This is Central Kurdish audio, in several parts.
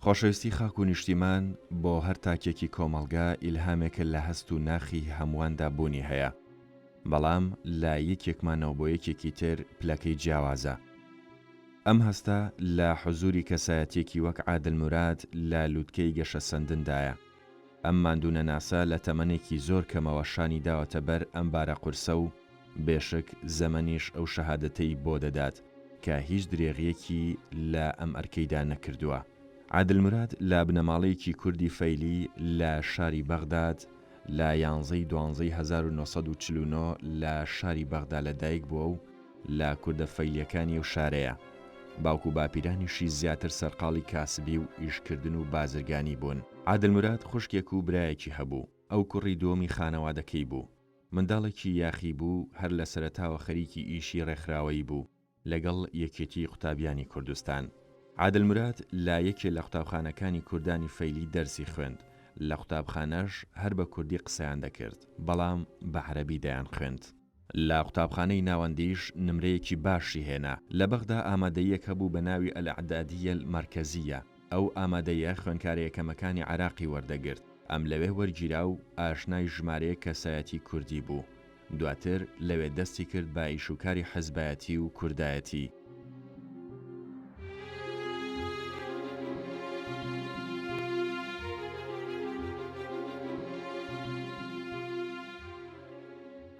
خۆشەویستی خاک و نیشتیمان بۆ هەر تاکێکی کۆمەڵگا ئیلهامێکە لە هەست و ناخی هەموواندا بوونی هەیە، بەڵام لە یەکێکمانەوە بۆ یەکێکی تر پلەکەی جیاوازە. ئەم هەستە لە حزووری کەسایەتییەکی وەک عادل موراد لە لوتکەی گەشەسەندندایە. ئەم ماندوونەناسە لە تەمەنێکی زۆر کەمەوە شانی داوەتە بەر ئەم بارە قورسە و بێشک زەمەنیش ئەو شەهادەتەی بۆ دەدات کە هیچ درێغییەکی لە ئەم ئەرکەیدا نەکردووە. عادل موراد لە بنەماڵەیەکی کوردی فەیلی لە شاری بەغداد لە یانزەی دوانزەی 1949 لە شاری بەغدا لە دایک بووە و لە کوردە فەیلییەکانی ئەو شارەیە. باوک و باپیرانیشی زیاتر سەرقاڵی کاسبی و ئیشکردن و بازرگانی بوون. عادل موراد خوشکێک و برایەکی هەبوو، ئەو کوڕی دووەمی خانەوادەکەی بوو. منداڵێکی یاخی بوو، هەر لە سەرەتاوە خەریکی ئیشی ڕێکخراوەیی بوو لەگەڵ یەکێتیی قوتابیانی کوردستان. عادل موراد لە یەکێ لە قوتابخانەکانی کوردانی فەیلی دەرسی خوێند، لە قوتابخانەش هەر بە کوردی قسەیان دەکرد، بەڵام بە عەرەبی دەیانخوێند. لە قوتابخانەی ناوەندیش نمرەیەکی باشی هێنا. لە بەغدا ئامادەییەک هەبوو بە ناوی الاعدادیە المرکزیە، ئەو ئامادەیە خوێندکارە یەکەمەکانی عێراقی وەردەگرت. ئەم لەوێ وەرگیرا و ئاشنای ژمارەیەک کەسایەتی کوردی بوو. دواتر لەوێ دەستی کرد بە ئیشوکاری حزبایەتی و کوردایەتی.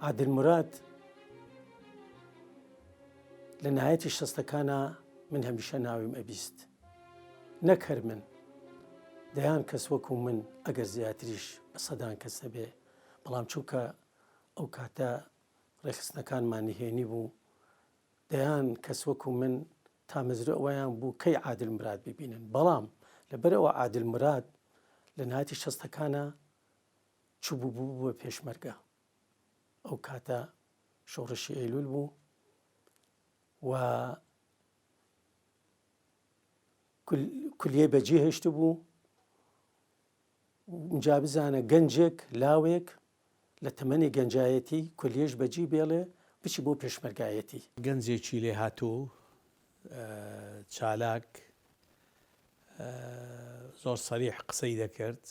عادل موراد لە نهایەتی شەستەکانا من هەمیشە ناویم ئەبیست نەک هەر من دەیان کەس وەکو من ئەگەر زیاتریش بە سەدان کەس هەبێ بەڵام چونکە ئەو کاتە ڕێکخستنەکانمان نهێنی بوو دەیان کەس وەکو من تامەزرۆ ئەوەیان بوو کەی عادل مراد ببینن بەڵام لەبەرئەوە عادل مراد لە نهایەتی شەستەکانە چوبوو ببووە پێشمەرگە ئەو کاتە شۆڕشی ئەیلول بوو و کولیەی بەجێ هێشت بوو جا بزانە گەنجێک لاوێک لە تەمەنی گەنجایەتی کولیەش بەجی بێڵێ بچی بۆ پێشمەرگایەتی. گەنجێکی لێهاتوو چالاک زۆر سەریح قسەی دەکرد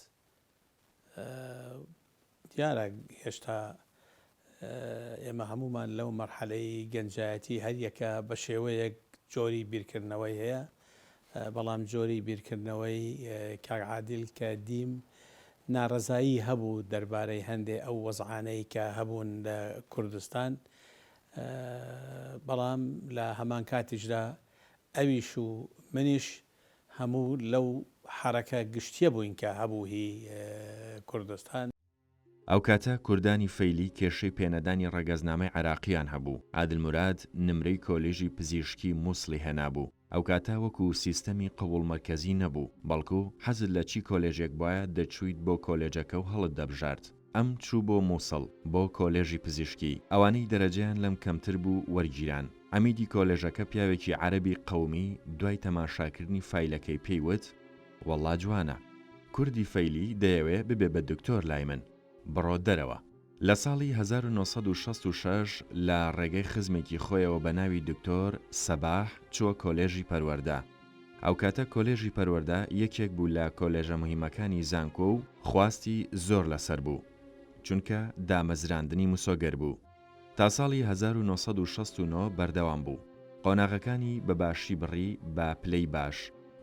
دیارە هێشتا ئێمە هەموومان لەو مەرحەلەی گەنجایەتی هەریەکە بە شێوەیەک جۆری بیرکردنەوەی هەیە، بەڵام جۆری بیرکردنەوەی کاک عادیل کە دیم نارەزایی هەبوو دەربارەی هەندێ ئەو وەزعانەی کە هەبوون لە کوردستان، بەڵام لە هەمان کاتیشدا ئەویش و منیش هەموو لەو حەرەکە گشتیە بووین کە هەبوو هی کوردستان. ئەوکاتە کوردانی فەیلی کێشەی پێنەدانی ڕەگەزنامەی عێراقیان هەبوو، عادل موراد نمرەی کۆلیژی پزیشکی موسڵی هێنابوو، ئەوکاتە وەکو سیستەمی قبوڵ مەرکەزی نەبوو، بەڵکو حەزت لە چی کۆلێژێک بوایە دەچوویت بۆ کۆلێجەکە و هەڵت دەبژارد. ئەم چوو بۆ موسڵ بۆ کۆلێژی پزیشکی، ئەوانەی دەرەجەیان لەم کەمتر بوو وەرگیران. عەمیدی کۆلێژەکە پیاوێکی عەرەبی قەومی دوای تەماشاکردنی فایلەکەی پێی وت، وەڵڵا جوانە. کوردی فەیلی دەیەوێ ببێ بە دکتۆر لای من. بڕۆ دەرەوە. لە ساڵی 1966 لە ڕێگەی خزمێکی خۆیەوە بە ناوی دکتۆر سەباح چووە کۆلێژی پەروەردە. ئەوکاتە کۆلێژی پەروەردە یەکێک بوو لە کۆلێژە موهیمەکانی زانکۆ و خواستی زۆر لەسەر بوو، چونکە دامەزراندنی مسۆگەر بوو. تا ساڵی 1969 بەردەوام بوو. قۆناغەکانی بە باشی بڕی بە پلەی باش،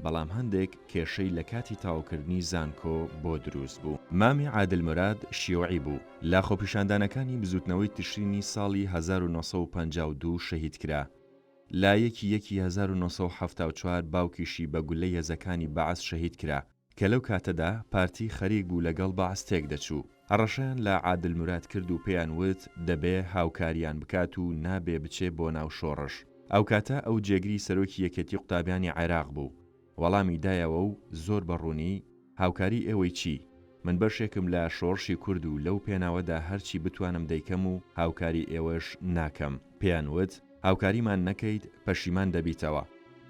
بەڵام هەندێک کێشەی لە کاتی تەواوکردنی زانکۆ بۆ دروست بوو. مامی عادل موراد شیوعی بوو، لە خۆپیشاندانەکانی بزووتنەوەی تشرینی ساڵی 1952 شەهید کرا. لە یەکی یەکی 1974 باوکیشی بە گولەی هێزەکانی بەعس شەهید کرا، کە لەو کاتەدا پارتی خەریک بوو لەگەڵ بەعس تێکدەچوو، هەڕەشەیان لە عادل موراد کرد و پێیان وت دەبێ هاوکاریان بکات و نابێ بچێ بۆ ناو شۆڕش. ئەوکاتە ئەو جێگری سەرۆکی یەکێتی قوتابیانی عێراق بوو. وەڵامی دایەوە و زۆر بە ڕوونی، هاوکاری ئێوەی چی؟ من بەشێکم لە شۆڕشی کورد و لەو پێناوەدا هەرچی بتوانم دەیکەم و هاوکاری ئێوەش ناکەم. پێیان وت، هاوکاریمان نەکەیت پەشیمان دەبیتەوە.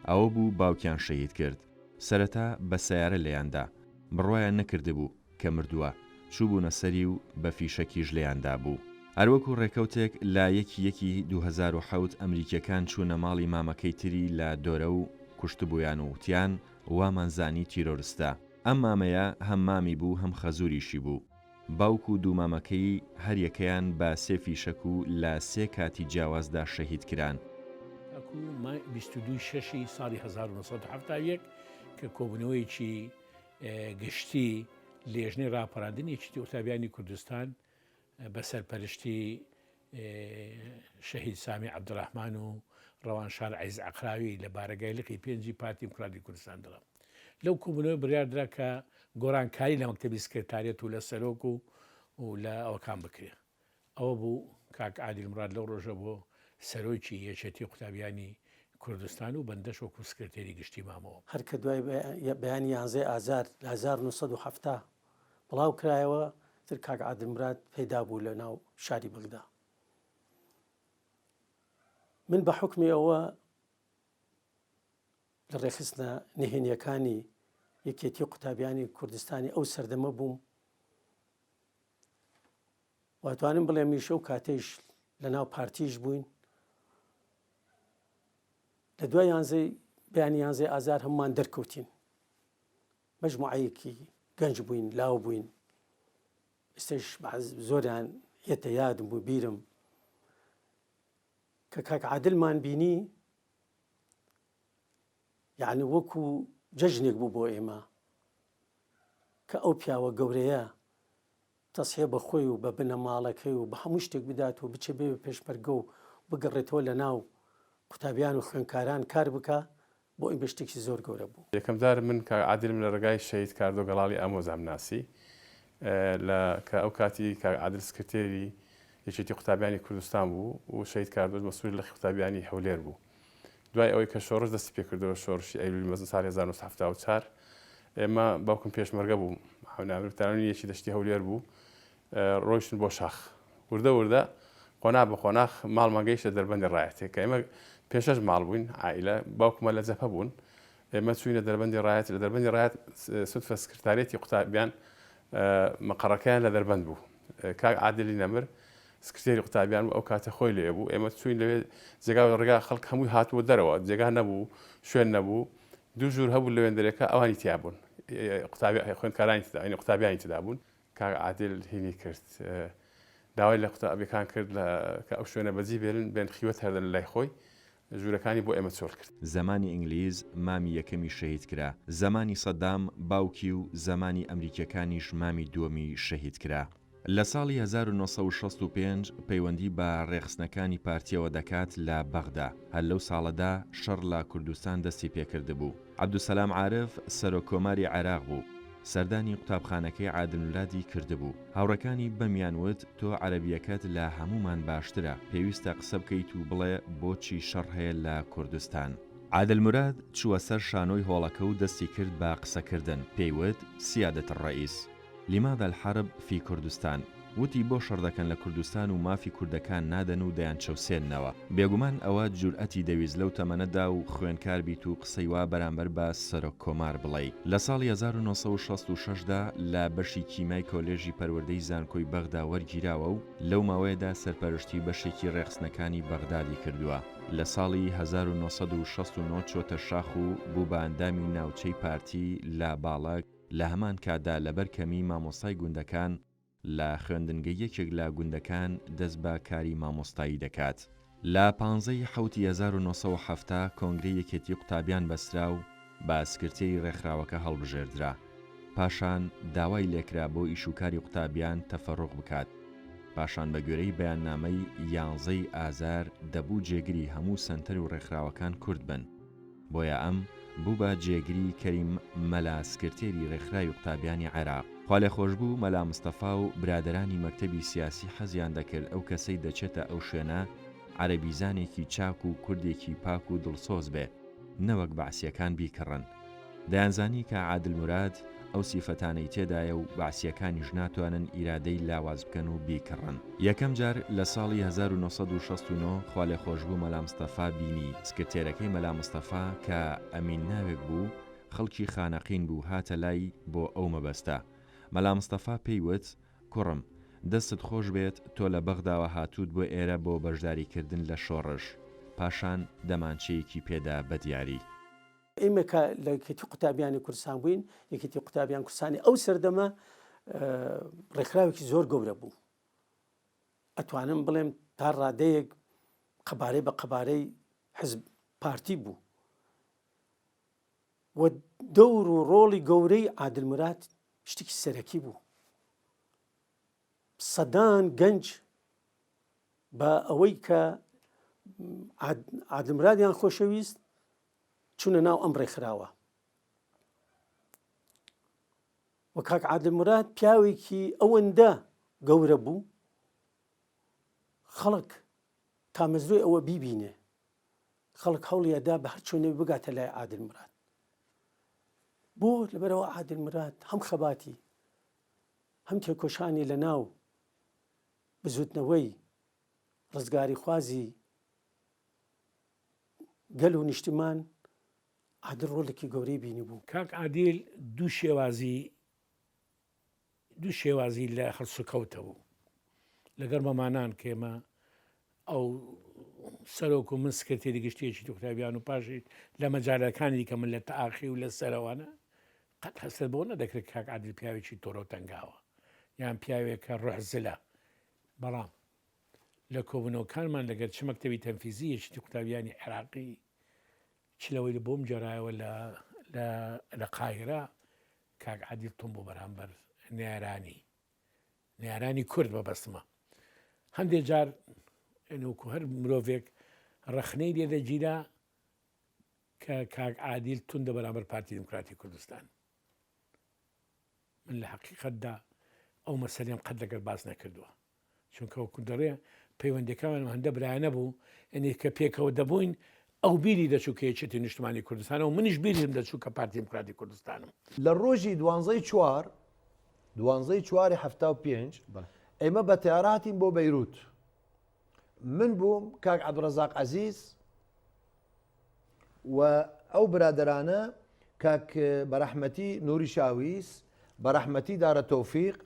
ئەوە بوو باوکیان شەهید کرد. سەرەتا بە سەیارە لێیان دا، بڕوایان نەکردبوو کە مردووە، چووبوونە سەری و بە فیشەکیش لێیان دابوو. هەروەکو ڕێکەوتێک لە یەکی یەکی 2007 ئەمریکیەکان چوونە ماڵی مامەکەی تری لە دۆرە و. کوشتبوویان و وتیان وامان زانی تیرۆرستە. ئەم مامەیە هەم مامی بوو هەم خەزووریشی بوو. باوک و دوو مامەکەی هەر یەکەیان بە سێ فیشەک و لە سێ کاتی جیاوازدا شەهید کران. تاکو 22 شەشی ساڵی 1971 کە کۆبوونەوەیەکی گشتی لێژنەی ڕاپەراندنی یەکێتی قوتابیانی کوردستان بە سەرپەرشتی شەهید سامی عەبدولڕەحمان و ڕەوانشار عەزیز عەقراوی لە بارەگای لقی پێنجی پارتی دیموکراتی کوردستان درا. لەو کۆبوونەوە بڕیار درا کە گۆڕانکاری لە مەکتەبی سکرتاریەت و لە سەرۆک و و لە ئەوەکان بکرێ. ئەوە بوو کاک عادیل موراد لەو ڕۆژە بۆ سەرۆکی یەکێتی قوتابیانی کوردستان و بەندەش وەکوو سکرتێری گشتی مامەوە. هەر کە دوای بەیانی یانزەی ئازار لە 1970 بڵاو کرایەوە، تر کاک عادل موراد پەیدا بوو لە ناو شاری بەغدا. من بە حوکمی ئەوە لە ڕێکخستنە نهێنییەکانی یەکێتی قوتابیانی کوردستانی ئەو سەردەمە بووم و ئەتوانم بڵێمیش ئەو کاتەیش لە ناو پارتیش بووین لە دوای یانزەی بەیانی یانزەی ئازار هەمومان دەرکەوتین مەجموعەیەکی گەنج بووین لاو بووین ئێستش زۆریان یەتە یادم بوو بیرم کە کاک عادلمان بینی یعنی وەکو جەژنێک بوو بۆ ئێمە کە ئەو پیاوە گەورەیە تەسحیە بە خۆی و بە بنەماڵەکەی و بە هەموو شتێک بدات و بچێ بێ پێشمەرگە و بگەڕێتەوە لە ناو قوتابیان و خوێندکاران کار بکا بۆ ئیمە شتێکی زۆر گەورە بوو. یەکەم جار من کاک عادلم لە ڕێگای شەهید کاردۆ گەڵاڵی ئامۆزام ناسی لە کە ئەو کاتی کاک عادل سکرتێری یەکێتی قوتابیانی کوردستان بوو و شەهید کاردۆش مەسئولی لقی قوتابیانی هەولێر بوو. دوای ئەوەی کە شۆڕش دەستی پێکردەوە شۆڕشی ئەیلولی مەزن ساڵی 1974 ئێمە باوکم پێشمەرگە بوو ناوی یەکی دەشتی هەولێر بوو ڕۆیشتن بۆ شاخ وردە وردە قۆناغ بە قۆناغ ماڵمان گەیشتە دەربەندی ڕایەتێک کە ئێمە پێشەش ماڵ بووین عائلە باوکمە لە جەپە بوون ئێمە چوینە دەربەندی ڕایەت لە دەربەندی ڕایەت سودفە سکرتاریەتی قوتابیان مەقەڕەکەیان لە دەربەند بوو کاک عادلی نەمر سکرتێری قوتابیان بوو ئەو کاتە خۆی لێ بوو ئێمە چوین لەوێ جێگا و ڕێگا خەڵک هەمووی هاتبوو دەرەوە جێگا نەبوو شوێن نەبوو دوو ژوور هەبوو لەوێندەرێکە ئەوانی تیا بوون قوتابی خوێندکارانی تدا یعنی قوتابیانی تدا بوون کاک عادل هینی کرد داوای لە قوتابیەکان کرد لە کە ئەو شوێنە بەجی بێلن بێن خیوەت هەردەن لای خۆی ژوورەکانی بۆ ئێمە چۆل کرد. زەمانی ئینگلیز مامی یەکەمی شەهید کرا، زەمانی سەدام باوکی و زەمانی ئەمریکیەکانیش مامی دووەمی شەهید کرا. لە ساڵی 1965 پەیوەندی بە ڕێخستنەکانی پارتیەوە دەکات لە بەغدا، هەر لەو ساڵەدا شەڕ لە کوردستان دەستی پێکردبوو. عەبدولسەلام عارف سەرۆک کۆماری عێراق بوو، سەردانی قوتابخانەکەی عادل مورادی کردبوو. هاوڕێکانی بەمیان وت تۆ عەرەبییەکەت لە هەموومان باشترە، پێویستە قسە بکەیت و بڵێ بۆچی شەڕ هەیە لە کوردستان. عادل موراد چووە سەر شانۆی هۆڵەکە و دەستی کرد بە قسەکردن، پێی وت سیادە الرئیس. لماذا الحرب فی کوردستان؟ وتی بۆ شەڕ دەکەن لە کوردستان و مافی کوردەکان نادەن و دەیانچەوسێننەوە؟ بێگومان ئەوە جورئەتی دەویست لەو تەمەنەدا و خوێنکار بیت و قسەی وا بەرامبەر بە سەرۆک کۆمار بڵێی. لە ساڵی 1966 دا لە بەشی کیمیای کۆلێژی پەروەردەی زانکۆی بەغدا وەرگیراوە و لەو ماوەیەدا سەرپەرشتی بەشێکی ڕێخستنەکانی بەغدادی کردووە. لە ساڵی 1969 چۆتە شاخ و بوو بە ئەندامی ناوچەی پارتی لە باڵەک، لە هەمان کاتدا لەبەر کەمیی مامۆستای گوندەکان لە خوێندنگەی یەکێک لە گوندەکان دەست بە کاری مامۆستایی دەکات. لە پانزە ی حەوتی 1970 کۆنگرەی یەکێتی قوتابیان بەسترا و بە سکرتێری ڕێکخراوەکە هەڵبژێردرا. پاشان داوای لێکرا بۆ ئیشوکاری قوتابیان تەفەروغ بکات. پاشان بە گوێرەی بەیاننامەی یانزە ی ئازار دەبوو جێگری هەموو سەنتەر و ڕێکخراوەکان کورد بن. بۆیە ئەم بوو بە جێگری کەریم مەلا سکرتێری ڕێکخراوی قوتابیانی عێراق. خوالێخۆشبوو مەلا مستەفا و برادەرانی مەکتەبی سیاسی حەزیان دەکرد ئەو کەسەی دەچێتە ئەو شوێنە عەرەبیزانێکی چاک و کوردێکی پاک و دڵسۆز بێ نەوەک بەعسیەکان بیکڕن. دەیانزانی کە عادل موراد ئەو سیفەتانەی تێدایە و بەعسییەکانیش ناتوانن ئیرادەی لاواز بکەن و بیکڕن. یەکەم جار لە ساڵی 1969 خوالێخۆشبوو مەلا مستەفا بینی، سکرتێرەکەی مەلا مستەفا کە ئەمین ناوێک بوو خەڵکی خانەقین بوو هاتە لای بۆ ئەو مەبەستە. مەلا مستەفا پێی وت، کوڕم، دەستت خۆش بێت تۆ لە بەغداوە هاتووت بۆ ئێرە بۆ بەشداریکردن لە شۆڕش. پاشان دەمانچەیەکی پێدا بە دیاری. ئێمە کە لە یەکێتی قوتابیانی کوردستان بووین، یەکێتی قوتابیان کوردستانی ئەو سەردەمە ڕێکخراوێکی زۆر گەورە بوو. ئەتوانم بڵێم تا ڕادەیەک قەبارەی بە قەبارەی حزب پارتی بوو. و دەور و ڕۆڵی گەورەی عادل مراد شتێکی سەرەکی بوو. سەدان گەنج بە ئەوەی کە عادل مرادیان خۆشەویست چونە ناو ئەم ڕێکخراوە و کاک عادل مراد پیاوێکی ئەوەندە گەورە بوو خەڵک تامەزرۆی ئەوە بیبینێ خەڵک هەوڵی ئەدا بە هەر چۆنێ بگاتە لای عادل مراد بۆ لەبەرەوە عادل مراد هەم خەباتی هەم تێکۆشانی لە ناو بزوتنەوەی ڕزگاریخوازی گەل و نیشتیمان عادل ڕۆلێکی گەورەی بینیبوو. کاک عادیل دوو شێوازی دوو شێوازی لە هەڵسوکەوت هەبوو لەگەڵ مەمانان کە ئێمە ئەو سەرۆک و من سکرتێری گشتی یەکێتی قوتابیان و پاشی لە مەجالەکانی دیکە من لە تەئاخی و لە سەرەوانە قەت هەستت بۆ نەدەکرد کاک عادل پیاوێکی تۆرە و تەنگاوە یان پیاوێک کە ڕۆح زلە بەڵام لە کۆبوونەوەکانمان لەگەر چ مەکتەبی تەنفیزی یەکێتی قوتابیانی عێراقی چ لەوەی بۆم گێڕایەوە لە لە لە قاهیرە کاک عادیل توند بوو بەرامبەر نەیارانی نەیارانی کورد مەبەستمە هەندێ جار وەکو هەر مرۆڤێک ڕەخنەی لێ دەگیرا کە کاک عادیل توندە بەرامبەر پارتی دیموکراتی کوردستان من لە حەقیقەتدا ئەو مەسەلەم قەت لەگەڵ باس نەکردووە چونکە وەکو دەڵێ پەیوەندەکانم هەندە برایانە بوو یعنی کە پێکەوە دەبووین ئەو بیری دەچوو کە یەکێتی نیشتمانی کوردستانە و منیش بیرم دەچوو کە پارتی دیموکراتی کوردستانم. لە ڕۆژی دوانزەی چوار دوانزەی چواری 75 ئێمە بە تەیارە هاتین بۆ بەیروت من بووم کاک عەبدولڕەزاق عەزیز و ئەو برادەرانە کاک بەرەحمەتی نوری شاویس، بەرەحمەتی دارە تۆفیق،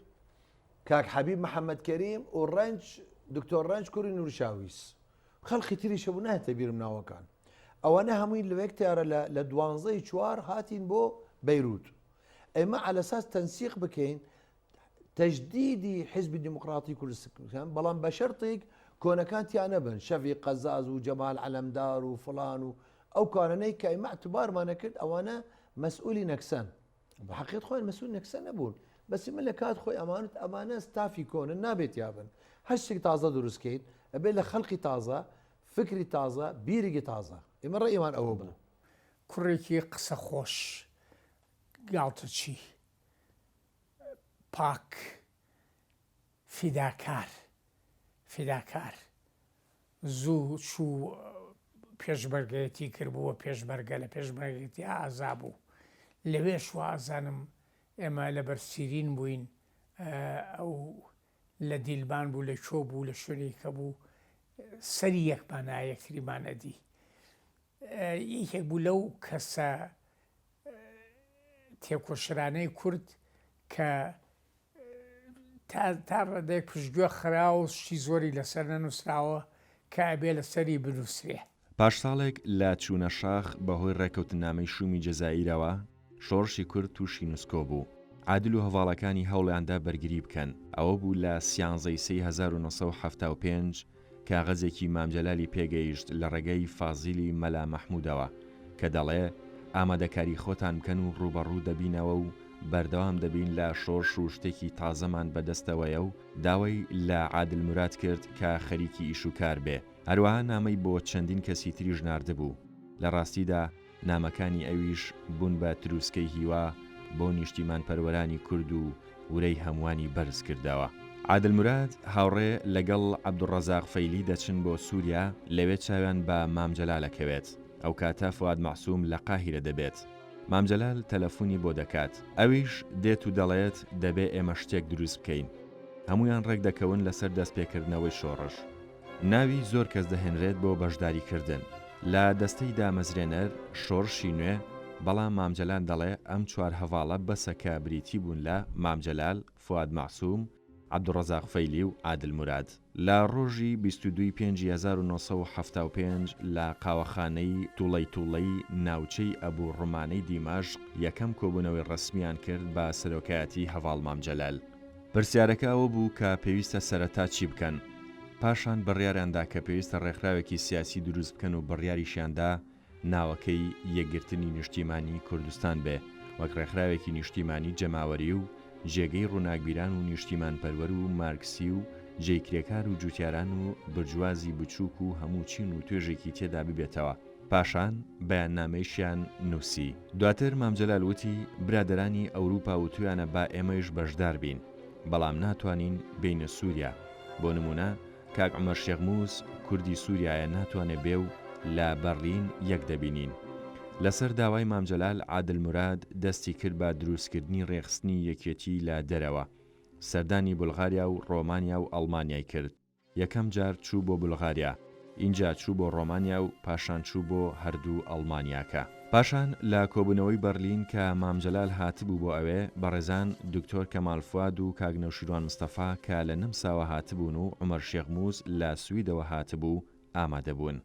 کاک حەبیب محەمەد کەریم و ڕەنج دکتۆر ڕەنج کوری نوری شاویس. خەڵکی تریش هەبوو نایەتە بیرم ناوەکان. ئەوانە هەمووی لە یەک تیارە لە لە دوانزەی چوار هاتین بۆ بەیروت. ئێمە عەلەساس تەنسیق بکەین تەجدیدی حیزبی دیموکراتی کوردستان بەڵام بە شەرتێک کۆنەکان تیا نەبن شەفی قەزاز و جەمال عەلەمدار و فڵان و ئەو کارانەی کە ئێمە اعتبارمانە کرد ئەوانە مەسئولی نەکسەن بە حەقیقەت خۆیان مەسئول نەکسە نەبوون بەس من لە کات خۆی ئەمانت ئەمانە ستافی کۆنن نابێت یابن هەر شتێک تازە دروستکەیت ئەبێ لە خەڵقی تازە فکری تازە بیرێکی تازە ئێمە ڕێیمان ئەوە بوو. کوڕێکی قسە خۆش گاڵتەچی پاک فیداکار فیداکار زوو چوو پێشمەرگەیەتی کرد بووە پێشمەرگە لە پێشمەرگەتی ئازا بوو لەوێش وازانم ئێمە لە بەرسیرین بووین ئەو لە دیلمان بوو لە کۆ بوو لە شوێنێک کە بوو سەری یەکمانە یەکتریمان ئەدی یەکێک بوو لەو کەسە تێکۆشەرانەی کورد کە تا تا ڕادەیەک پشتگوێ خراوە و شتی زۆری لەسەر نەنووسراوە کە ئەبێ لەسەری بنووسرێ. پاش ساڵێک لە چوونە شاخ بە هۆی ڕێکەوتننامەی شوومی جەزائیرەوە، شۆڕشی کورد تووشی نسکۆ بوو. عادل و هەڤاڵەکانی هەوڵیان دا بەرگری بکەن. ئەوە بوو لە سیانزەی سێی 1975 کاغەزێکی مام جەلالی پێگەیشت لە ڕێگەی فازیلی مەلا مەحمودەوە کە دەڵێ ئامادەکاری خۆتان بکەن و ڕووبەڕوو دەبینەوە و بەردەوام دەبین لە شۆرش و شتێکی تازەمان بەدەستەوەیە و داوای لە عادل موراد کرد کە خەریکی ئیش و کار بێ. هەروەها نامەی بۆ چەندین کەسی تریش ناردبوو. لە ڕاستیدا نامەکانی ئەویش بوون بە تروسکەی هیوا بۆ نیشتیمانپەروەرانی کورد و ورەی هەمووانی بەرز کردەوە. عادل موراد هاوڕێ لەگەڵ عەبدولڕەزاق فەیلی دەچن بۆ سووریا، لەوێ چاویان بە مام جەلال ئەکەوێت. ئەوکاتە فواد مەعسووم لە قاهیرە دەبێت. مام جەلال تەلەفونی بۆ دەکات. ئەویش دێت و دەڵێت دەبێ ئێمە شتێک دروست بکەین. هەموویان ڕێک دەکەون لەسەر دەستپێکردنەوەی شۆڕش. ناوی زۆر کەس دەهێنرێت بۆ بەشداریکردن لە دەستەی دامەزرێنەر شۆڕشی نوێ، بەڵام مام جەلال دەڵێ ئەم چوار هەڤاڵە بەسە کە بریتی بوون لە، مام جەلال، فواد مەعسوم. عەبدولڕەزاق فەیلی و عادل موراد. لە ڕۆژی 22 ی پێنجی 1975 لە قاوەخانەی توڵەیتوڵەی ناوچەی ئەبو ڕومانەی دیمەشق یەکەم کۆبوونەوەی ڕەسمییان کرد بە سەرۆکایەتی هەڤاڵ مام جەلال. پرسیارەکە ئەوە بوو کە پێویستە سەرەتا چی بکەن؟ پاشان بڕیاریان دا کە پێویستە ڕێکخراوێکی سیاسی دروست بکەن و بڕیاریشیان دا ناوەکەی یەکگرتنی نیشتیمانی کوردستان بێ وەک ڕێکخراوێکی نیشتیمانی جەماوەری و جێگەی ڕووناکبیران و نیشتیمانپەروەر و مارکسی و جێی کرێکار و جوتیاران و برجوازی بچووک و هەموو چین و توێژێکی تێدا ببێتەوە. پاشان بەیاننامەیشیان نووسی. دواتر مام جەلال وتی، برادەرانی ئەوروپا وتویانە با ئێمەیش بەشدار بین، بەڵام ناتوانین بێینە سووریا. بۆ نموونە کاک عومەر شێخ موس کوردی سووریایە ناتوانێ بێ و لە بەرلین یەک دەبینین. لەسەر داوای مام جەلال عادل موراد دەستی کرد بە دروستکردنی رێکخستنی یەکێتی لە دەرەوە. سەردانی بولغاریا و رۆمانیا و ئەڵمانیای کرد. یەکەم جار چوو بۆ بولغاریا، ئینجا چوو بۆ ڕۆمانیا و پاشان چوو بۆ هەردوو ئەڵمانیاکە. پاشان لە کۆبوونەوەی بەرلین کە مام جەلال هاتبوو بۆ ئەوێ، بەڕێزان دکتۆر کەمال فواد و کاک نەوشیروان مستەفا کە لە نەمساوە هاتبوون و عومەر شێخ موس لە سویدەوە هاتبوو، ئامادە بوون.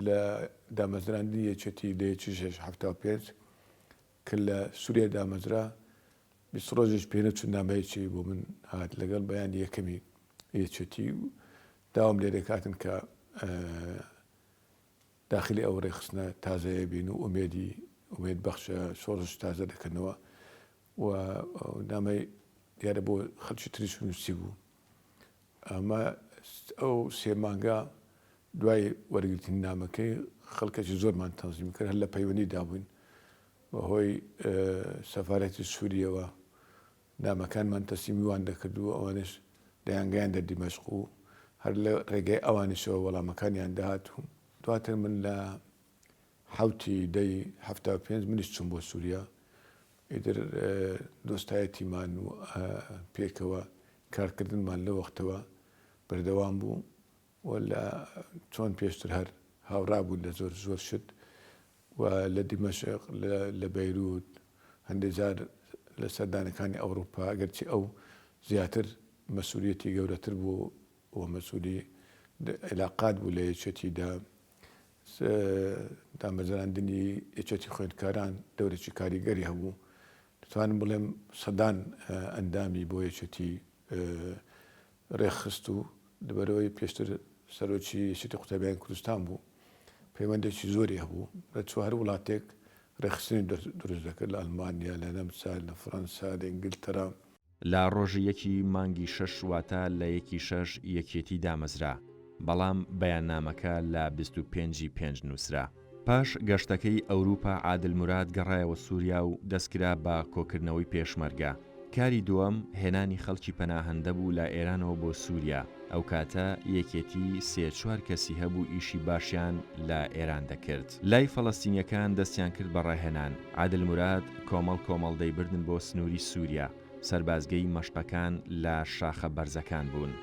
لە دامەزراندنی یەکێتی لە یەکی شەش 75 کە لە سووریا دامەزرا 20 ڕۆژیش پێ نەچوو نامەیەکی بۆ من هات لەگەڵ بەیانی یەکەمی یەکێتی و داوام لێ دەکاتن کە داخلی ئەو ڕێکخستنە تازەیە بین و ئومێدی ئومێد بەخشە شۆڕش تازە دەکەنەوە و نامەی دیارە بۆ خەڵکی تریش نووسی بوو ئەمە ئەو سێ مانگە دوای وەرگرتنی نامەکەی خەڵکێکی زۆرمان تەنزیم کرد هەر لە پەیوەندی دابووین بەهۆی سەفارەتی سووریەوە نامەکانمان تەسلیمی وان دەکرد و ئەوانش دەیانگەیاندە دیمەشق و هەر لە ڕێگەی ئەوانیشەوە وەڵامەکانیان دەهات و دواتر من لە حەوتی دەی 75 منیش چووم بۆ سووریا ئیتر دۆستایەتیمان و پێکەوە کارکردنمان لەو وەختەوە بەردەوام بوو و لە چۆن پێشتر هەر هاوڕا بوون لە زۆر زۆر شت و لە دیمەشق لە بەیروت هەندێک جار لە سەردانەکانی ئەوروپا ئەگەرچی ئەو زیاتر مەسولیەتی گەورەتر بوو و مەسولی عیلاقات بوو لە یەکێتیدا دامەزراندنی یەکێتی خوێندکاران دەورێکی کاریگەری هەبوو دەتوانم بڵێم سەدان ئەندامی بۆ یەکێتی ڕێکخست و لەبەرئەوەی پێشتر سەرۆکی یەکێتی قوتابیانی کوردستان بوو پەیوەندێکی زۆری هەبوو دەچوو هەر وڵاتێک ڕێکخستنی دروست دەکرد لە ئەڵمانیا لە نەمسا لە فڕەنسا لە ئینگلتەرا. لە ڕۆژی یەکی مانگی شەش واتە لە یەکی شەش یەکێتی دامەزرا، بەڵام بەیاننامەکە لە 25 ی پێنج نووسرا. پاش گەشتەکەی ئەوروپا عادل موراد گەڕایەوە سوریا و دەستکرا بە کۆکردنەوەی پێشمەرگە. کاری دووەم هێنانی خەڵکی پەناهەندە بوو لە ئێرانەوە بۆ سوریا، ئەو کاتە یەکێتی سێ چوار کەسی هەبوو ئیشی باشیان لە ئێران دەکرد. لای فەلەستینیەکان دەستیان کرد بە ڕاهێنان، عادل موراد کۆمەڵ کۆمەڵ دەیبردن بۆ سنووری سوریا، سەربازگەی مەشقەکان لە شاخە بەرزەکان بوون.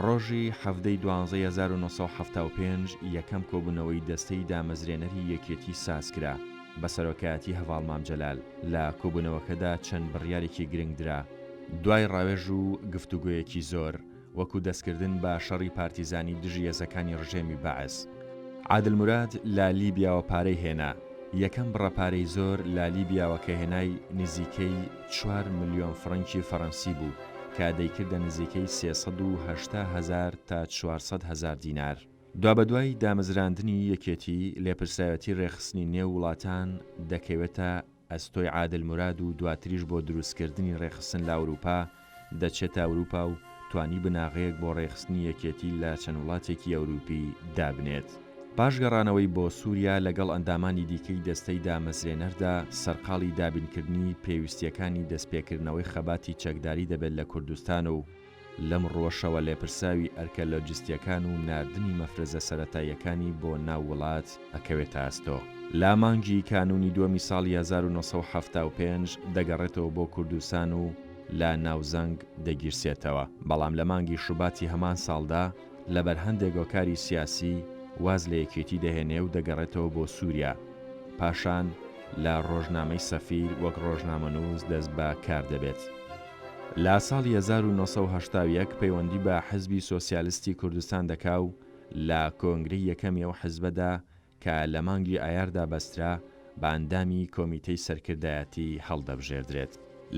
ڕۆژی حەڤدە ی دوانزەی 1975 یەکەم کۆبوونەوەی دەستەی دامەزرێنەری یەکێتی سازکرا بە سەرۆکایەتی هەڤاڵ مام جەلال، لە کۆبوونەوەکەدا چەند بڕیارێکی گرنگ درا، دوای ڕاوێژ و گفتوگۆیەکی زۆر، وەکو دەستکردن بە شەڕی پارتیزانی دژی هێزەکانی ڕژێمی بەعس. عادل موراد لە لیبیاوە پارەی هێنا. یەکەم بڕە پارەی زۆر لە لیبیاوە کە هێنای نزیکەی چوار ملیۆن فڕەنکی فەڕەنسی بوو کە دەیکردە نزیکەی 380 هەزار تا 400 هەزار دینار. دوابەدوای دامەزراندنی یەکێتی، لێپرسراوێتی رێکخستنی نێو وڵاتان دەکەوێتە ئەستۆی عادل موراد و دواتریش بۆ دروستکردنی رێکخستن لە ئەوروپا دەچێتە ئەوروپا و توانی بناغەیەک بۆ رێکخستنی یەکێتی لە چەند وڵاتێکی ئەوروپی دابنێت. پاش گەڕانەوەی بۆ سوریا لەگەڵ ئەندامانی دیکەی دەستەی دامەزرێنەردا سەرقاڵی دابینکردنی پێویستییەکانی دەستپێکردنەوەی خەباتی چەکداری دەبێت لە کوردستان و لەم ڕووەشەوە لێپرسراوی ئەرکە لۆجستییەکان و ناردنی مەفرەزە سەرەتاییەکانی بۆ ناو وڵات ئەکەوێتە ئەستۆ. لە مانگی کانوونی دووەمی ساڵی 1975 دەگەڕێتەوە بۆ کوردستان و لە ناوزەنگ دەگیرسێتەوە، بەڵام لە مانگی شوباتی هەمان ساڵدا لەبەر هەندێک هۆکاری سیاسی واز لە یەکێتی دەهێنێ و دەگەڕێتەوە بۆ سووریا، پاشان لە ڕۆژنامەی سەفیر وەک ڕۆژنامەنووس دەست بە کار دەبێت. لە ساڵی 1981 پەیوەندی بە حزبی سۆسیالستی کوردستان دەکا و لە کۆنگرەی یەکەمی ئەو حزبەدا کە لە مانگی ئایاردا بەسترا، بە ئەندامی کۆمیتەی سەرکردایەتی هەڵدەبژێردرێت.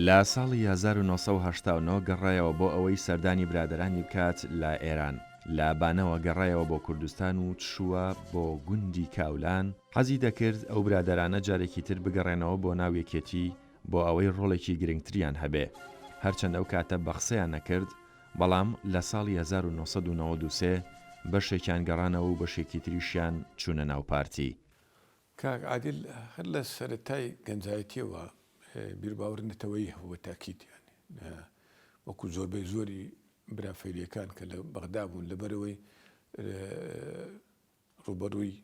لە ساڵی 1989 گەڕایەوە بۆ ئەوەی سەردانی برادەرانی بکات لە ئێران. لە بانەوە گەڕایەوە بۆ کوردستان و چووە بۆ گوندی کاولان، حەزی دەکرد ئەو برادەرانە جارێکی تر بگەڕێنەوە بۆ ناو یەکێتی بۆ ئەوەی ڕۆڵێکی گرنگتریان هەبێ، هەرچەند ئەو کاتە بەقسەیان نەکرد، بەڵام لە ساڵی 1993 بەشێکیان گەڕانەوە و بەشێکی تریشیان چوونە ناو پارتی. کاک عادل هەر لە سەرەتای گەنجایەتیەوە بیروباوەڕی نەتەوەیی هەبوو بە تاکید یانی وەکو زۆربەی زۆری برا فەیلیەکان کە لە بەغدا بوون لەبەرئەوەی ڕووبەڕووی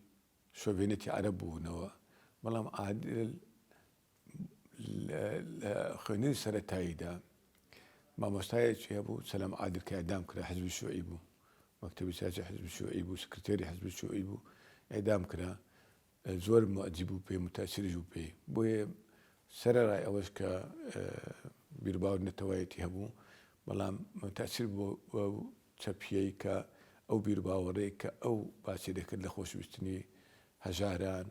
شۆڤێنێتی عەرەب بوونەوە بەڵام عادل لە خوێندنی سەرەتاییدا مامۆستایەکی هەبوو سەلام عادل کە ئێعدام کرا حزبی شوعی بوو مەکتەبی سیاسی حزبی شوعی بوو سکرتێری حزبی شوعی بوو ئێعدام کرا زۆر موعجیب بوو پێی متەسریش بوو پێی بۆیە سەرەڕای ئەوەش کە بیرباوەڕ نەتەوایەتی هەبوو بەڵام متەسر بوو چەپیەی کە ئەو بیرباوەڕەی کە ئەو باسی دەکرد لە خۆشویستنی هەژاران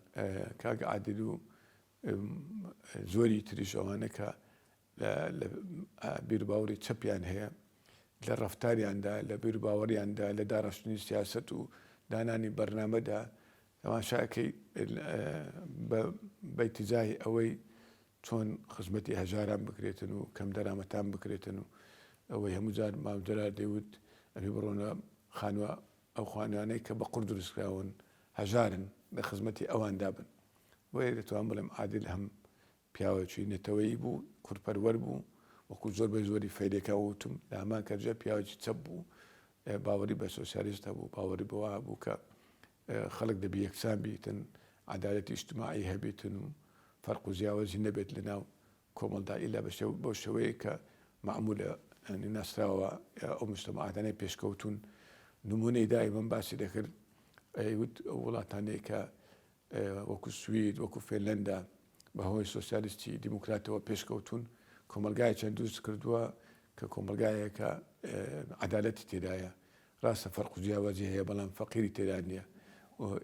کاک عادل و زۆری تریش ئەوانە کە لە بیروباوەڕی چەپیان هەیە لە ڕەفتاریاندا لە بیروباوەڕیاندا لە داڕشتنی سیاسەت و دانانی بەرنامەدا تەماشاکەی بە ئیتیجاهی ئەوەی چۆن خزمەتی هەژاران بکرێتن و کەم دەرامەتان بکرێتن و ئەوەی هەموو جار مام جەلال دەیوت ئەبێ بڕۆنە خانووە ئەو خانوانەی کە بە قوڕ دروستکراون هەژارن لە خزمەتی ئەواندا بن بۆیە دەتوانم بڵێم عادل هەم پیاوێکی نەتەوەیی بوو، کوردپەروەر بوو، وەکو زۆربەی زۆری فەیلیەکان وتم، لە هەمان کاتیشدا پیاوێکی چەپ بوو، باوەڕی بە سۆسیالیست هەبوو، باوەڕی بەوە هەبوو کە خەڵک دەبی یەکسان بیتن، عەدالەتی ئیجتماعی هەبیتن و فەرق و جیاوازی نەبێت لە ناو کۆمەڵدا ئیلا بە بەو شێوەیە کە مەعمولە یانی ناسراوە ئەو مجتەمەعاتانەی پێشکەوتوون نموونەی دایمەن باسی دەکرد ئەیوت ئەو وڵاتانەی کە وەکو سوید، وەکو فێنلەندا بە هۆی سۆسیالیستی دیموکراتەوە پێشکەوتوون، کۆمەڵگایەکیان دروست کردووە کە کۆمەڵگایەکە عەدالەتی تێدایە، ڕاستە فەرق و جیاوازی هەیە بەڵام فەقیری تێدا نییە،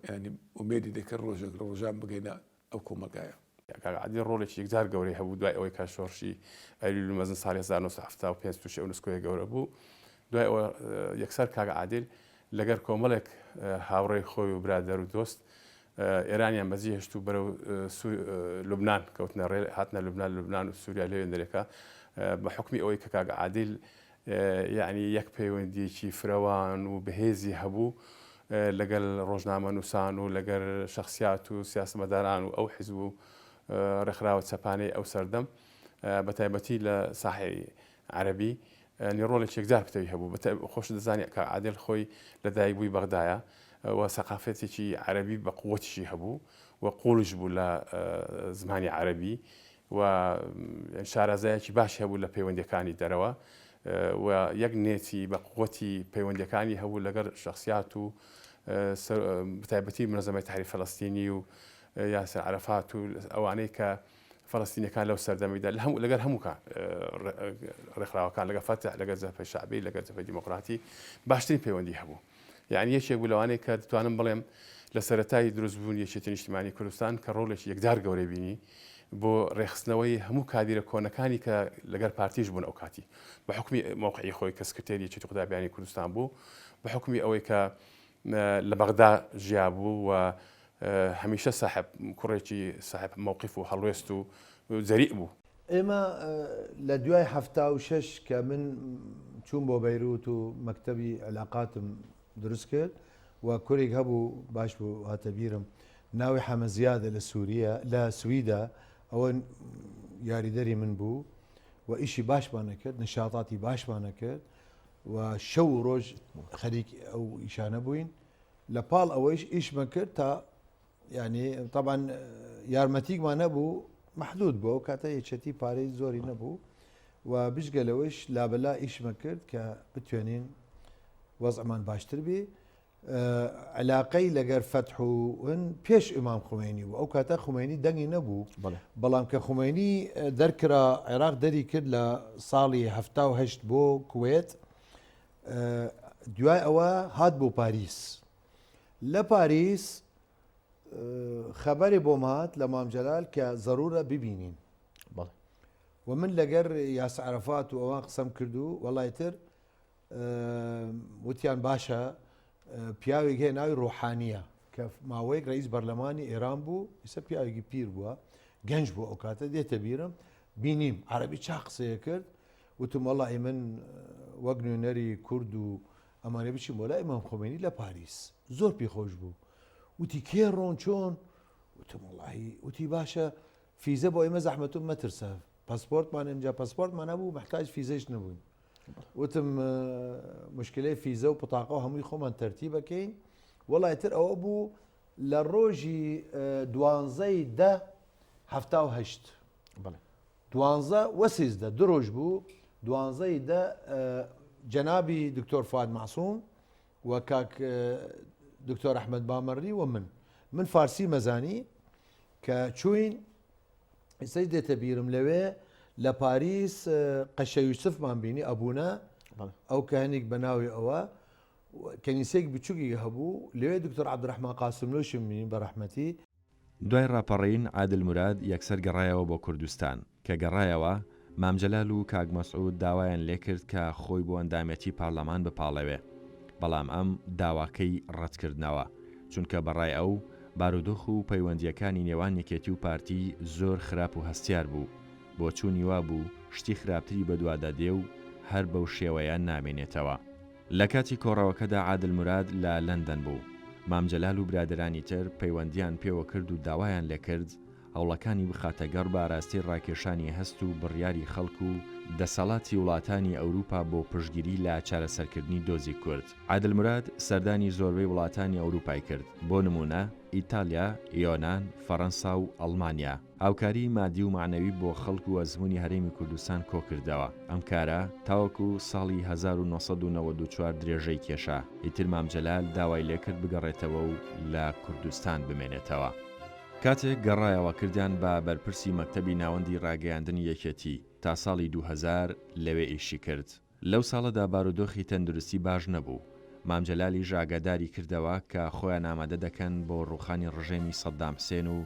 یانی ئومێدی دەکرد ڕۆژێک لە ڕۆژان بگەینە ئەو کۆمەڵگایە. کاک عادل ڕۆڵێکی یەکجار گەورەی هەبوو دوای ئەوەی کە شۆڕشی ئەیلولی مەزن ساڵی 1975 تووشی ئەو نسکۆیە گەورە بوو، دوای ئەوە یەکسەر کاک عادل لەگەر کۆمەڵێک هاوڕێی خۆی و برادەر و دۆست ئێرانیان بەجێ هێشت و بەرەو لوبناان کەوتنە ڕێ هاتنە لوبناان لوبناان و سووریا لەوێندرێکە بە حکمی ئەوەی کە کاک عادل یعنی یەک پەیوەندیەکی فرەوان و بەهێزی هەبوو لەگەل ڕۆژنامە نووسان و لەگەر شخصیات و سیاسمەداران و ئەو حیزب و ڕێکخراوە چەپانەی ئەو سەردەم بە تایبەتی لە ساحی عەرەبی یانی ڕۆڵێکی یەکجار پتەوی هەبوو بە خۆشت دەزانی کاک عادل خۆی لە دایک بووی بەغدایە و سەقافەتێکی عەرەبی بە قووەتیشی هەبوو و قوڵیش بوو لە زمانی عەرەبی و شارەزایەکی باش هەبوو لە پەیوەندیەکانی دەرەوە و یەک نێتی بە قووەتی پەیوەندیەکانی هەبوو لەگەڵ شخصیات و بەتایبەتی منەزەمەی تحریر فەلەستینی و یاسر عەرەفات و ئەوانەی کە فەلەستینیەکان لەو سەردەمیدا لە هەموو لەگەر هەموو ڕێکخراوەکان لەگەڵ فەتح لەگەڵ جەبهەی شەعبی لەگەڵ جەبهەی دیموکراتی باشترین پەیوەندی هەبوو یعنی یەکێک بوو لەوانەیە کە دەتوانم بڵێم لە سەرەتای دروستبوونی یەکێتی نیشتیمانی کوردستان کە ڕۆڵێکی یەکجار گەورەی بینی بۆ ڕێکخستنەوەی هەموو کادیرە کۆنەکانی کە لەگەر پارتیش بوون ئەو کاتی بە حوکمی مەوقعی خۆی کە سکرتێری یەکێتی قوتابیانی کوردستان بوو بە حوکمی ئەوەی کە لە بەغدا ژیابوو و هەمیشە ساحب کوڕێکی ساحب مەوقف و هەڵوێست و جەریء بوو. ئێمە لە دوای 76 کە من چووم بۆ بەیروت و مەکتەبی علاقاتم دروست کرد و کورێک هەبوو باش بوو هاتە بیرم ناوی حەمە زیادە لە سووریە لە سویدە ئەوە یاریدەری من بوو و ئیشی باشمان کرد نشاطاتی باشمان کرد و شەو و ڕۆژ خەریک ئەو ئیشانە بووین لە پاڵ ئەوەیش ئیشمە کرد تا یعنی طبعا یارمەتیکمان نەبوو محدود بوو ئەو کاتە یەکێتی پارەی زۆری نەبوو و بجگە لەوەیش لابەلا ئیشمە کرد کە بتوێنین وەزعمان باشتر بی علاقەی لەگەر فەتح و هن پێش ئیمام خومەینی بوو ئەو کاتە خومەینی دەنگی نەبوو بەڵام کە خومەینی دەرکرا عێراق دەری کرد لە ساڵی 1970 بۆ کوێت دوای ئەوە هات بۆ پاریس لە پاریس خەبەرێ بۆم هات لە مام جەلال کە زەرورە ببینین و من لەگەر یاس عرفات و ئەوان قسەم کرد و وەڵای تر وتیان باشە پیاوێک هەیە ناوی ڕۆحانیە کە ماوەیەک ڕئیس بەرلەمانی ئێران بوو ئیسە پیاوێکی پیر بووە گەنج بوو ئەو کاتە دێتە بیرم بینیم عربی چا قسەیە کرد وتم وەڵی من وەک نوێنەری کورد و ئەمانە بچین بۆ لای ئیمام خۆمێنی لە پاریس زۆر پێخۆش بوو وتی کێ ڕۆن چۆن وتم وەڵی وتی باشە فیزە بۆ ئێمە زەحمەتم مەترسە پاسپۆرتمان ئەمجا پاسپۆرتمان هەبوو محتاج فیزەش نەبووین وتم مشکلەی فیزە و پتاقە و هەمووی خۆمان تەرتیبەکەین وەڵای تر ئەوە بوو لە ڕۆژی دوانزەی دە 78 دوانزە و سیزدە دو ڕۆژ بوو دوانزەی دە جەنابی دکتۆر فواد مەعسوم و کاک دکتۆر ئەحمەد بامەڕی و من من فارسی مەزانی کە چوین ئێستاش دێتە بیرم لەوێ لە پاریس قەشە یوسفمان بینی ئەبوونە ئەو کە هەنیک بە ناوی ئەوە کەنیسەیەک بچووکی هەبوو لەوێ دکتۆر عەبدولڕەحمان قاسملوشم بینی بە ڕەحمەتی. دوای ڕاپەڕین عادل موراد یەکسەر گەڕایەوە بۆ کوردستان. کە گەڕایەوە، مام جەلال و کاک مەسعود داوایان لێکرد کە خۆی بۆ ئەندامێتی پارلەمان بپاڵێوێ. بەڵام ئەم داواکەی ڕەتکردنەوە. چونکە بە ڕای ئەو، بارودۆخ و پەیوەندییەکانی نێوان یەکێتی و پارتی زۆر خراپ و هەستیار بوو. بۆچوونی وابوو شتی خراپتری بەدوادا دێ و هەر بەو شێوەیە نامێنێتەوە. لە کاتی کۆڕەوەکەدا عادل موراد لە لەندەن بوو. مام جەلال و برادەرانی تر پەیوەندییان پێوە کرد و داوایان لێکرد هەوڵەکانی بخاتە گەڕ بە ئاراستەی ڕاکێشانی هەست و بڕیاری خەڵک و دەسەڵاتی وڵاتانی ئەوروپا بۆ پشتگیری لە چارەسەرکردنی دۆزی کورد. عادل موراد سەردانی زۆربەی وڵاتانی ئەوروپای کرد، بۆ نموونە ئیتالیا، یۆنان، فەڕەنسا و ئەڵمانیا. هاوکاریی مادی و مەعنەوی بۆ خەڵک و ئەزموونی هەرێمی کوردستان کۆکردەوە. ئەم کارە تاوەکو ساڵی 1994 درێژەی کێشا. ئیتر مام جەلال داوای لێکرد بگەڕێتەوە و لە کوردستان بمێنێتەوە. کاتێک گەڕایەوە کردیان بە بەرپرسی مەکتەبی ناوەندی ڕاگەیاندنی یەکێتی، تا ساڵی 2000 لەوێ ئیشی کرد. لەو ساڵەدا بارودۆخی تەندروستی باش نەبوو، مام جەلالیش ئاگاداری کردەوە کە خۆیان ئامادە دەکەن بۆ ڕووخانی ڕژێمی سەدام حسێن و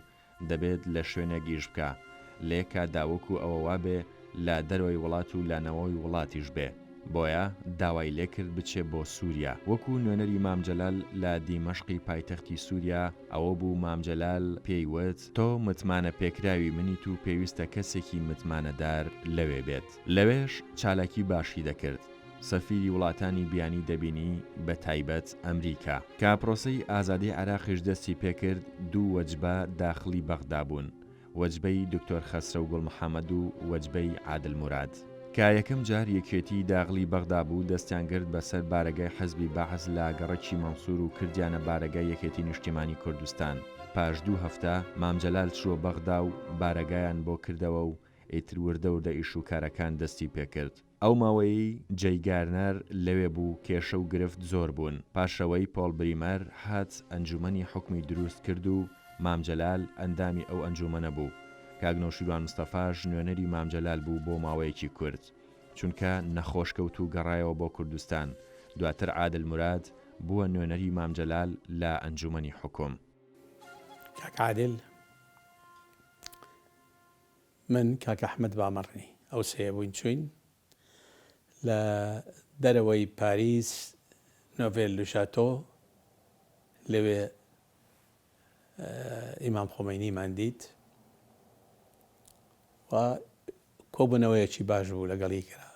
دەبێت لە شوێنێک ئیش بکا لە یەک کاتدا وەکو ئەوە وابێ لە دەرەوەی وڵات و لە ناوەوەی وڵاتیش بێ بۆیە داوای لێکرد بچێ بۆ سوریا وەکو نوێنەری مام جەلال لە دیمەشقی پایتەختی سوریا ئەوە بوو مام جەلال پێی وت تۆ متمانە پێکراوی منیت و پێویستە کەسێکی متمانەدار لەوێ بێت. لەوێش چالاکی باشی دەکرد، سەفیری وڵاتانی بیانی دەبینی بە تایبەت ئەمریکا. کە پرۆسەی ئازادی عێراقیش دەستی پێکرد دوو وەجبە داخڵی بەغدا بوون، وەجبەی دکتۆر خەسرەو گوڵ محەمەد و وەجبەی عادل موراد. کە یەکەم جار یەکێتی داغڵی بەغدا بوو دەستیان گرت بەسەر بارەگای حزبی بەعس لە گەڕەکی مەنسور و کردیانە بارەگای یەکێتی نیشتیمانی کوردستان. پاش دوو هەفتە مام جەلال چووە بەغدا و بارەگایان بۆ کردەوە و ئیتر وردە وردە ئیش و کارەکان دەستی پێکرد. ئەو ماوەیەی جەی گارنەر لەوێ بوو کێشە و گرفت زۆر بوون. پاشئەوەی پۆڵ بریمەر هات ئەنجومەنی حوکمی دروست کرد و مام جەلال ئەندامی ئەو ئەنجومەنە بوو. کاک نەوشیروان مستەفاش نوێنەری مام جەلال بوو بۆ ماوەیەکی کورت. چونکە نەخۆش کەوت و گەڕایەوە بۆ کوردستان. دواتر عادل موراد. بووە نوێنەری مام جەلال لە ئەنجومەنی حوکم. کاک عادل، من، کاک ئەحمەد بامەڕنی، ئەو سێیە بووین چووین لە دەرەوەی پاریس نۆڤێل لوشاتۆ لەوێ ئیمام خۆمەینیمان دیت و کۆبوونەوەیەکی باش بوو لەگەڵی کرا.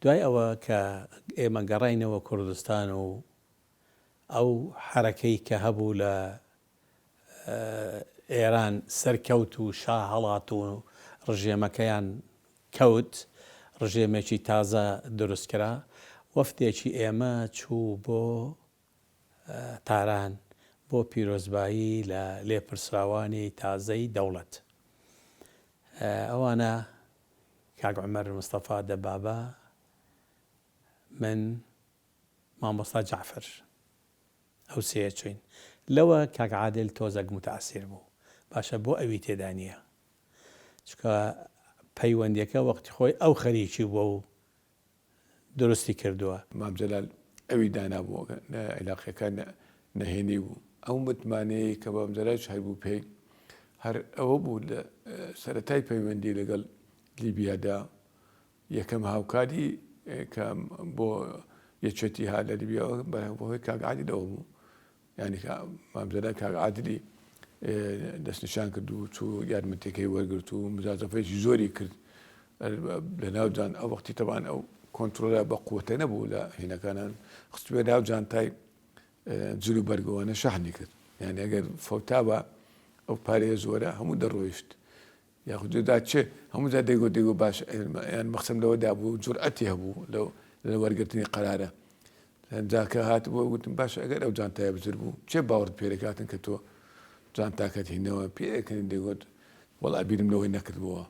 دوای ئەوە کە ئێمە گەڕاینەوە کوردستان و ئەو حەرەکەی کە هەبوو لە ئێران سەرکەوت و شا هەڵات و ڕژێمەکەیان کەوت، ڕژێمێکی تازە دروست کرا، وەفدێکی ئێمە چوو بۆ تاران بۆ پیرۆزبایی لە لێپرسراوانی تازەی دەوڵەت. ئەوانە کاک عومەر مستەفا دەبابە، من، مامۆستا جەعفەر. ئەو سێیە چووین. لەوە کاک عادل تۆزەک موتەئەسیر بوو. باشە بۆ ئەوی تێدا نییە؟ چونکە پەیوەندییەکە وەختی خۆی ئەو خەریکی بووە و دروستی کردووە. مام جەلال ئەوی دانابوو لە عیلاقیەکان نەهێنی بوو. ئەو متمانەیەی کە مام جەلالیش هەبوو پێی هەر ئەوە بوو لە سەرەتای پەیوەندی لەگەڵ لیبیادا یەکەم هاوکاری کە بۆ یەکێتی هات لە لیبیاوە بەهۆی کاک عادلەوە بوو. یانی کە مام جەلال کاک عادلی دەستنیشان کرد و چوو یارمەتیەکەی وەرگرت و مجازەفەیەکی زۆری کرد لە ناو جان ئەو وەختی تەبان ئەو کۆنترۆلە بە قوتە نەبوو لە هینەکانان خستوێ ناو جانتای جل و بەرگەوانە شەحنی کرد یعنی ئەگەر فەوتابا ئەو پارەیە زۆرە هەموو دەڕۆیشت یاخود جودا چ هەموو جار دەیگۆت دەیگۆت باش یان مەخسەم لەوەدا بوو جورئەتی هەبوو لەو لە وەرگرتنی قەرارە جا کە هاتبوو گوتم باشە ئەگەر ئەو جانتایە بزر بوو چێ باوەڕت پێ دەکاتن کە تۆ جانتاکەت هینەوە پێئەکەنین دەیگۆت وەڵا بیرم لەوەی نەکردبووە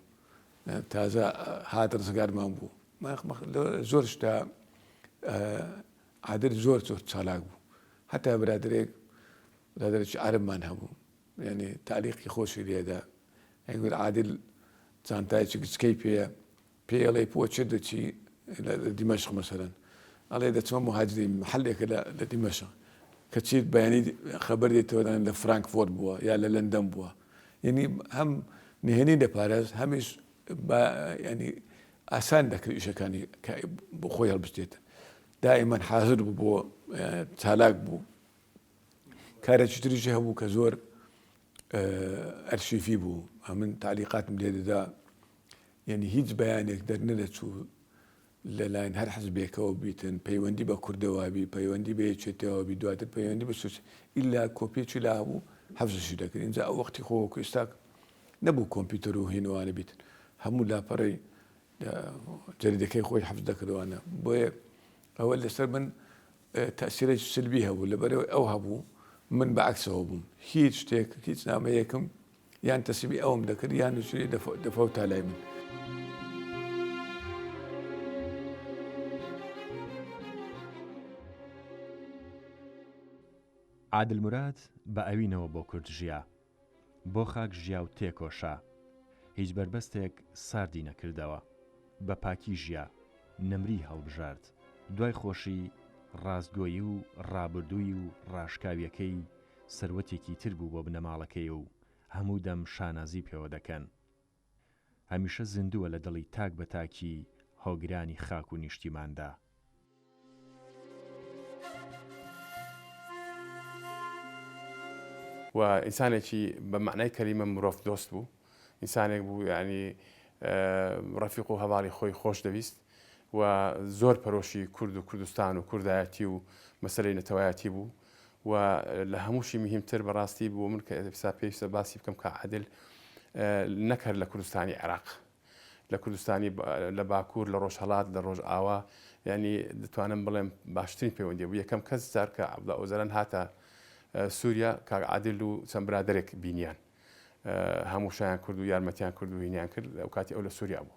تازە هات ڕزگارمان بوو زۆر شتا عادل زۆر زۆر چالاک بوو هەتا برادێک برادێکی عەرەبمان هەبوو یانی تەعلیقی خۆشی لێدا ئەیگوت عادل جانتایەکی گچکەی پێیە پێی ئەڵێ بۆ چێ دەچی لە دیمەشق مەسەلەن ئەڵێ دەچمە مهاجرین محلێکە لە دیمەشق کەچی بەیانی خەبەر دێتەوە دەڵێن لە فرانکفۆرت بووە یا لە لەندەن بووە یعنی هەم نهێنی دەپارێز هەمیش بە ینی ئاسان دەکرد ئیشەکانی کە بۆ خۆی هەڵبستێت دائیمەن حاضر بوو بۆ چالاک بوو کارێکی تریشی هەبوو کە زۆر ئەرشیفی بوو ئەمن تالیقاتم لێ دەدا یعنی هیچ بەیانێک دەرنەدەچوو لەلاین هەر حزبێکەوە بیتن پەیوەندی بە کوردەوابی پەیوەندی بە یەکێتیەوە بی دواتر پەیوەندی بە سوچ ئیلا کۆپیەکی لا هەبوو حەفزشی دەکرد اینجا ئەو وەختی خۆ وەکو ئێستا نەبوو کۆمپیوتەر و هینوانە بیتن هەموو لاپەڕەی جەریدەکەی خۆی حەفز دەکردوانە بۆیە ئەوە لەسەر من تەئسیرێکی سلبی هەبوو لەبەرئەوەی ئەو هەبوو من بە عەکسەوە بووم هیچ شتێک هیچ نامەیەکم یان تەسلیمی ئەوم دەکرد یان نووسری دەفەوتا لای من. عادل موراد بە ئەوینەوە بۆ کورد ژیا. بۆ خاک ژیا و تێکۆشا. هیچ بەربەستێک ساردی نەکردەوە. بە پاکی ژیا. نەمریی هەڵبژارد. دوای خۆشی، ڕاستگۆیی و ڕابردووی و ڕاشکاوییەکەی سەروەتێکی تر بوو بۆ بنەماڵەکەی و هەموو دەم شانازی پێوە دەکەن. هەمیشە زیندووە لە دڵی تاک بە تاکی هۆگرانی خاک و نیشتیماندا. و ئینسانێکی بە مەعنای کەلیمە مرۆڤ دۆست بوو ئینسانێک بوو یعنی ڕەفیق و هەواڵی خۆی خۆش دەویست و زۆر پەرۆشی کورد و کوردستان و کوردایەتی و مەسلەی نەتەوایەتی بوو و لە هەمووشی مهمتر بەڕاستی بۆ من کە ئێستا پێویستە باسی بکەم کە عادل نەک هەر لە کوردستانی عێراق لە کوردستانی لە باکوور لە ڕۆژهەڵات لە ڕۆژئاوا یعنی دەتوانم بڵێم باشترین پەیوەندی بوو یەکەم کەس جار کە عەبدوڵا ئۆجالان هاتە سووریا کاک عادل و چەند برادەرێک بینیان هەموو شایان کرد و یارمەتیان کرد و هینیان کرد ئەو کاتی ئەو لە سووریا بوو.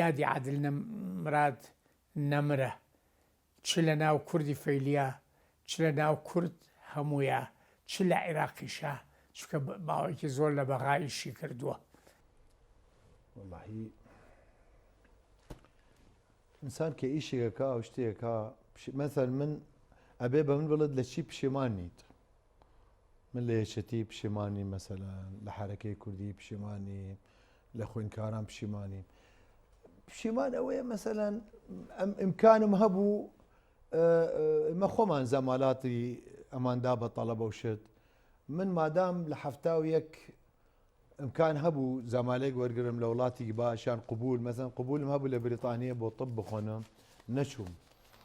یادی عادل مراد نەمرە چ لە ناو کوردی فەیلیا چ لە ناو کورد هەموویا چ لە عیراقیشا چونکە ماوەیەکی زۆر لە بەغا ئیشی کردووە. وەڵاهی ئینسان کە ئیشێک ئەکا و شتێک ئەکا مەسەل من ئەبێ بە من بڵێت لە چی پشیمان نیت من لە یەکێتی پشیمانی مەسەلەن لە حەرەکەی کوردی پشیمانی لە خوێندکاران پشیمانی پشیمان ئەوەیە مەسەلەن ئەم ئیمکانم هەبوو ئمە خۆمان زەمالاتی ئەماندا بە تەڵەبە و شت من مادام لە 71 ئیمکان هەبوو زەمالەیەک وەرگرم لە وڵاتیکی باش یان قبول مەسەن قبولم هەبوو لە بریتانیە بۆ طب بخۆنم نەچووم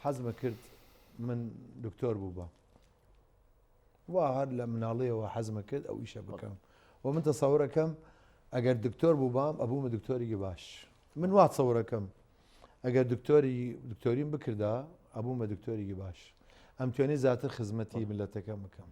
حەزمە کرد من دکتۆر بووبە وا هەر لە مناڵیەوە حەزمە کرد ئەو ئیشە بکەم و من تەسەورەکەم ئەگەر دکتۆر بووبام ئەبوومە دکتۆرێکی باش من وا تەسەورەکەم ئەگەر دکتۆری دکتۆریم بکردا ئەبوومە دکتۆرێکی باش ئەم توێنی زیاتر خزمەتی ملەتەکەم بکەم.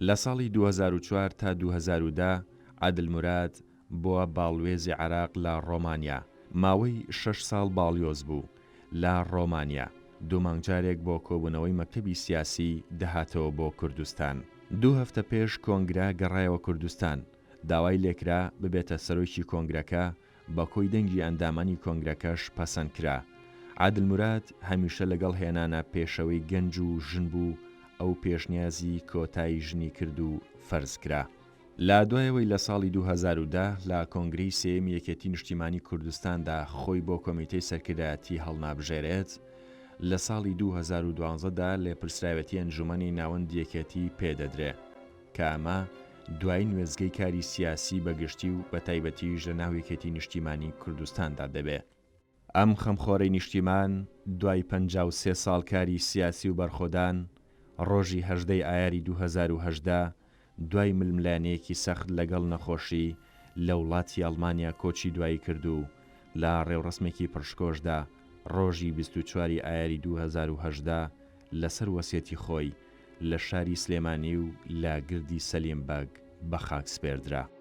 لە ساڵی 2004 تا 2010 عادل موراد بووە باڵوێزی عێراق لە ڕۆمانیا، ماوەی شەش ساڵ باڵیۆز بوو لە ڕۆمانیا، دوو مانگ جارێک بۆ کۆبوونەوەی مەکتەبی سیاسی دەهاتەوە بۆ کوردستان. دوو هەفتە پێش کۆنگرە گەڕایەوە کوردستان، داوای لێکرا ببێتە سەرۆکی کۆنگرەکە، بە کۆی دەنگی ئەندامانی کۆنگرەکەش پەسەند کرا. عادل موراد هەمیشە لەگەڵ هێنانە پێشەوەی گەنج و ژن بوو، ئەو پێشنیازی کۆتای ژنی کرد و فەرز کرا. لە دوایەوەی لە ساڵی 2010 لە کۆنگرەی سێیەمی یەکێتی نیشتیمانی کوردستاندا خۆی بۆ کۆمیتەی سەرکردایەتی هەڵنابژێرێت، لە ساڵی 2012 دا لێپرسراوێتی ئەنجومەنی ناوەندی یەکێتی پێدەدرێ کە ئەمە دوایین وێستگەی کاری سیاسی بە گشتی و بە تایبەتیش لە ناو یەکێتی نیشتیمانی کوردستاندا دەبێ. ئەم خەمخۆرەی نیشتیمان دوای 53 ساڵ کاری سیاسی و بەرخۆدان، ڕۆژی 18 ی ئایاری 2018 دوای ململانێیەکی سەخت لەگەڵ نەخۆشی لە وڵاتی ئەڵمانیا کۆچی دوایی کرد و لە ڕێوڕەسمێکی پڕشکۆشدا ڕۆژی 24 ی ئایاری 2018 لەسەر وەسیەتی خۆی لە شاری سلێمانی و لە گردی سەلیم بەگ بە خاک سپێردرا.